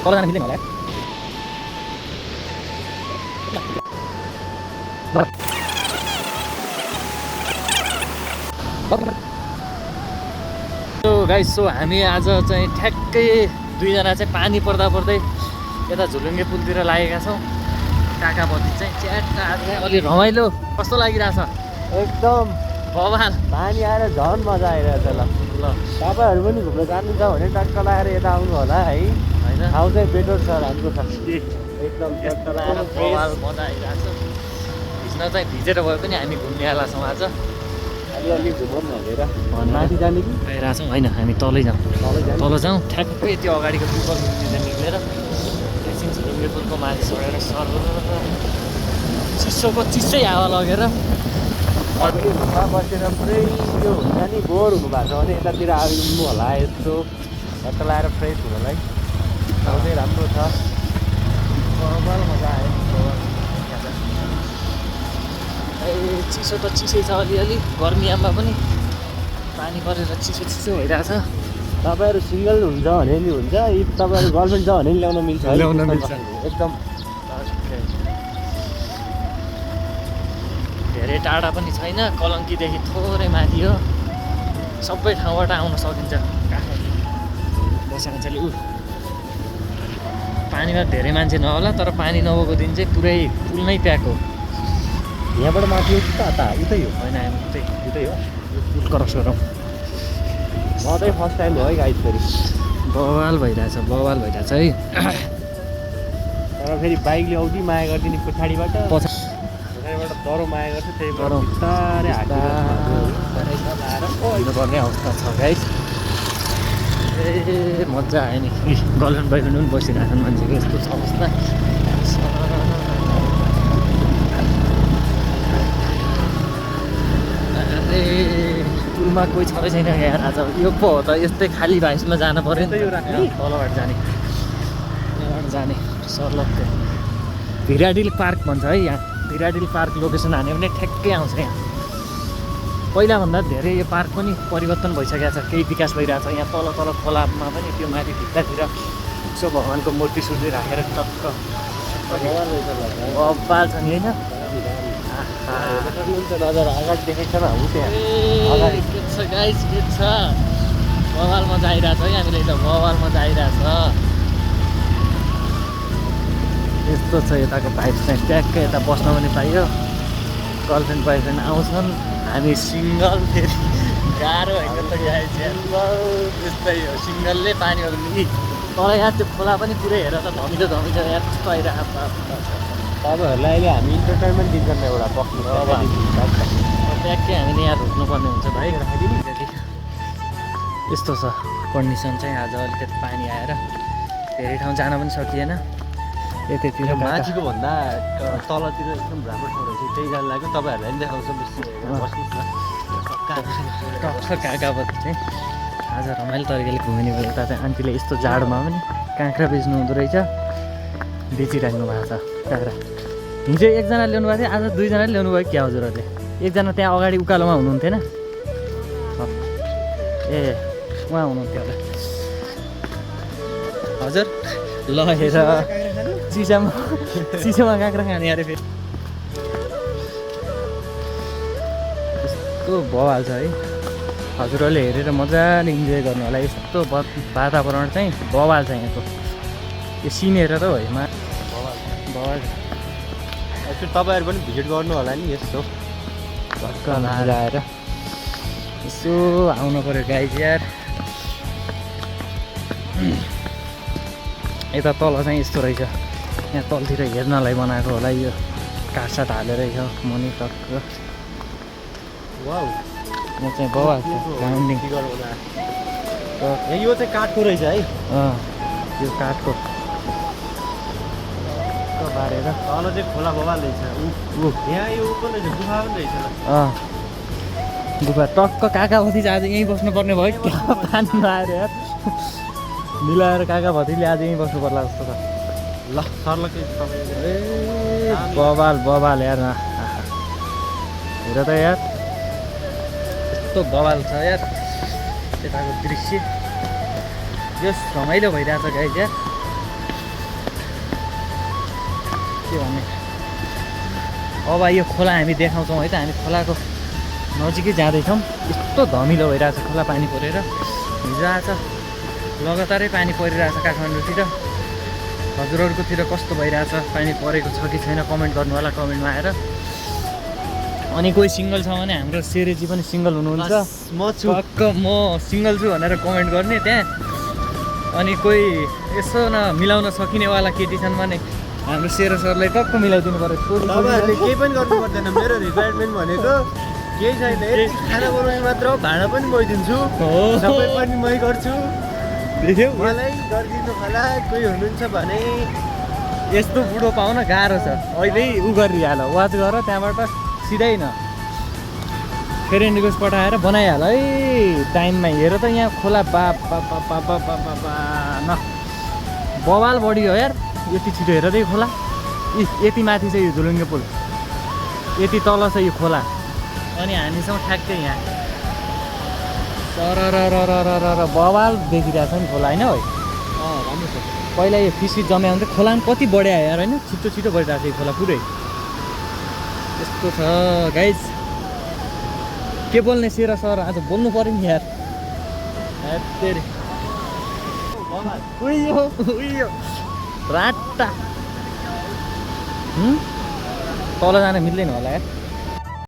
तल जान मिल्दैन होला गाइस। सो हामी आज चाहिँ ठ्याक्कै दुईजना चाहिँ पानी पर्दा पर्दै यता झुलुङ्गे पुलतिर लागेका छौँ। काकापति चाहिँ च्याट आज अलि रमाइलो कस्तो लागिरहेछ? एकदम बवाल पानी आएर झन् मजा आइरहेछ। ल तपाईँहरू पनि घुम्न जानुहुन्छ भने टक्क लगाएर यता आउनु होला है। होइन ठाउँ चाहिँ बेटर छ, राम्रो छ, एकदम टक्क लगाएर बवाल मजा आइरहेछ। भिज्न चाहिँ भिजेर भए पनि हामी घुम्नेवाला छौँ आज। अलिअलि घुमौँ भनेर। माथि जाने कि आइरहेछौँ? होइन हामी तलै जाउँ, तल जाउँ ठ्याक्कै त्यो अगाडिको पिपल निक्लेर एकछिन झुलुङ्गे पुलको माथि चढेर सर चिसोको चिसै हावा लगेर घुममा बसेर पुरै यो हुन्छ नि बोर हुनुभएको छ भने यतातिर आउनु होला। यस्तो टक्क लगाएर फ्रेस हुनलाई ठाउँ चाहिँ राम्रो छ। बवाल मजा आयो। चिसो त चिसै छ अलिअलि, गर्मियामा पनि पानी परेर चिसो चिसो भइरहेछ। तपाईँहरू सिङ्गल हुन्छ भने नि हुन्छ, इफ तपाईँहरू गर्लफ्रेन्ड छ भने नि ल्याउन मिल्छ, ल्याउन मिल्छ एकदम। धेरै टाढा पनि छैन, कलङ्कीदेखि थोरै माथि हो। सबै ठाउँबाट आउन सकिन्छ। बसेको ऊ पानीमा धेरै मान्छे नहोला, तर पानी नभएको दिन चाहिँ पुरै पुल नै प्याक हो। यहाँबाट माथि हो कि त उतै हो? होइन हामी उतै हो। पुल क्रस गरौँ। म चाहिँ फर्स्ट टाइम हो है गाइड फेरि। बवाल भइरहेछ है। तर फेरि बाइकले औधी माया गरिदिने पछाडिबाट डह्रो माया गर्छ, त्यही गरौँ बिस्तारै पर्ने अवस्था छ गाइस। ए मजा आयो नि। गर्लफ्रेन्ड बोयफ्रेन्ड पनि बसिरहेछन् मान्छेको, यस्तो छ अवस्था। ए पुलमा कोही छँदै छैन यार आज। यो पो हो त, यस्तै खाली भाइसमा जानु पऱ्यो नि। तलबाट जाने सर्लक्कै भिराडिल पार्क भन्छ है यहाँ। भिराडिल पार्क लोकेसन हान्यो भने ठ्याक्कै आउँछ यहाँ। पहिलाभन्दा धेरै यो पार्क पनि परिवर्तन भइसकेको छ, केही विकास भइरहेको छ यहाँ। तल तल खोलामा पनि त्यो माथि भित्तातिर यसो भगवान्को मूर्ति सुर्ति राखेर टक्क बब्बाल छ नि होइन। नजर अगाडि देखेको छ न अगाडि के छ गाइस, के छ? बवाल मजा आइरहेछ है हामीलाई त, बवाल मजा आइरहेछ। यस्तो छ यताको भाइब चाहिँ। ट्याक्कै यता बस्न पनि पाइयो। गर्लफ्रेन्ड बोयफ्रेन्ड आउँछन्, हामी सिङ्गल फेरि गाह्रो होइन त गाइस। यस्तै हो, सिङ्गलले पानीहरू नि तर यहाँ त्यो खोला पनि पुरै हेर त, धमिलो धमिलो यहाँ कस्तो आइरहेको। तपाईँहरूलाई अहिले हामी इन्टरटेनमेन्ट दिन्छौँ एउटा बस्नु। ट्याक्कै हामीले यहाँ रोक्नुपर्ने हुन्छ भाइ। यस्तो छ कन्डिसन चाहिँ आज। अलिकति पानी आएर धेरै ठाउँ जान पनि सकिएन। यतैतिर माथिको भन्दा तलतिर एकदम राम्रो ठाउँ रहेछ, त्यही जान लाग्यो। तपाईँहरूलाई पनि देखाउँछ, बस्नुहोस् न। टक्क काकापति चाहिँ आज रमाइलो तरिकाले घुमिने भयो। यता चाहिँ आन्टीले यस्तो जाडोमा पनि काँक्रा बेच्नु हुँदो रहेछ, बेचिराख्नु भएको छ काँक्रा। हिजो एकजना ल्याउनु भएको थियो, आज दुईजनाले ल्याउनु भयो क्या हजुरहरूले? एकजना त्यहाँ अगाडि उकालोमा हुनुहुन्थेन? ए उहाँ हुनुहुन्थ्यो होला हजुर। ल हेर चिसोमा काँक्रा खाने अरे फेरि। यस्तो बवाल छ है। हजुरहरूले हेरेर मजाले इन्जोय गर्नु होला। यस्तो वातावरण चाहिँ बवाल छ यहाँको। यो सिन हेरेर त होइन बवाल। एक्चुअली तपाईँहरू पनि भिजिट गर्नु होला नि यस्तो भक्क मिलाएर। यसो आउनु पऱ्यो गाइज यार। यता तल चाहिँ यस्तो रहेछ, यहाँ तलतिर हेर्नलाई बनाएको होला। यो काठसाट हालेर यो मुनि टक्क। वाउ, म चाहिँ बवाल ग्राउन्डिङ। यो चाहिँ काठको रहेछ है। यो काठको बारेर तल चाहिँ खोला बवाल रहेछ। यहाँ यो पनि रहेछ, गुफा पनि रहेछ। गुफा टक्क काकापति चाहिँ आज यहीँ बस्नुपर्ने भयो क्या? पानीमा आएर यार मिलाएर काकापतिले आज यहीँ बस्नु पर्ला जस्तो छ। ल सर्लकै तपाईँ। ए बवाल यार। हेर त यार यस्तो बवाल छ यार यताको दृश्य। यस रमाइलो भइरहेछ गाइस यार। के भन्ने अब यो खोला हामी देखाउँछौँ है त हामी खोलाको नजिकै जाँदैछौँ यस्तो धमिलो भइरहेछ खोला पानी परेर हिजो आज लगातारै पानी परिरहेछ काठमाडौँतिर हजुरहरूकोतिर कस्तो भइरहेछ पानी परेको छ कि छैन कमेन्ट गर्नु होला कमेन्टमा आएर अनि कोही सिङ्गल छ भने हाम्रो सेरेजी पनि सिङ्गल हुनुहुन्छ म छु पक्क म सिङ्गल छु भनेर कमेन्ट गर्ने त्यहाँ अनि कोही यसो न मिलाउन सकिनेवाला केटी छन् भने हाम्रो सेरो सरलाई टक्क मिलाइदिनु पऱ्यो तपाईँहरूले केही पनि गर्नु पर्दैन मेरो रिक्वायरमेन्ट भनेको केही छैन यति खाना बनाउने मात्र हो भाँडा पनि मोइदिन्छु सबै पनि मै गर्छु मलाई गरिदिनु होला कोही हुनुहुन्छ भने यस्तो बुढो पाउन गाह्रो छ अहिले उ गरिहाल वाच गर त्यहाँबाट सिधै न फ्रेन्ड रिक्वेस्ट पठाएर बनाइहाल है टाइममा हेर त यहाँ खोला बाप न बवाल बढी हो यार यति छिटो हेर त यो खोला यति माथि छ यो झुलुङ्गे पुल यति तल छ यो खोला अनि हामीसँग ठ्याक्कै यहाँ तर बवाल देखिरहेछ नि खोला होइन है राम्रो छ पहिला यो फिसी जम्या हुन्थ्यो खोला पनि कति बढ्यो यार होइन छिटो छिटो बढिरहेको छ यो खोला पुरै यस्तो छ गाइज के बोल्ने सेरा सर आज बोल्नु पऱ्यो नि यार उयो राता तल जान मिल्दैन होला यार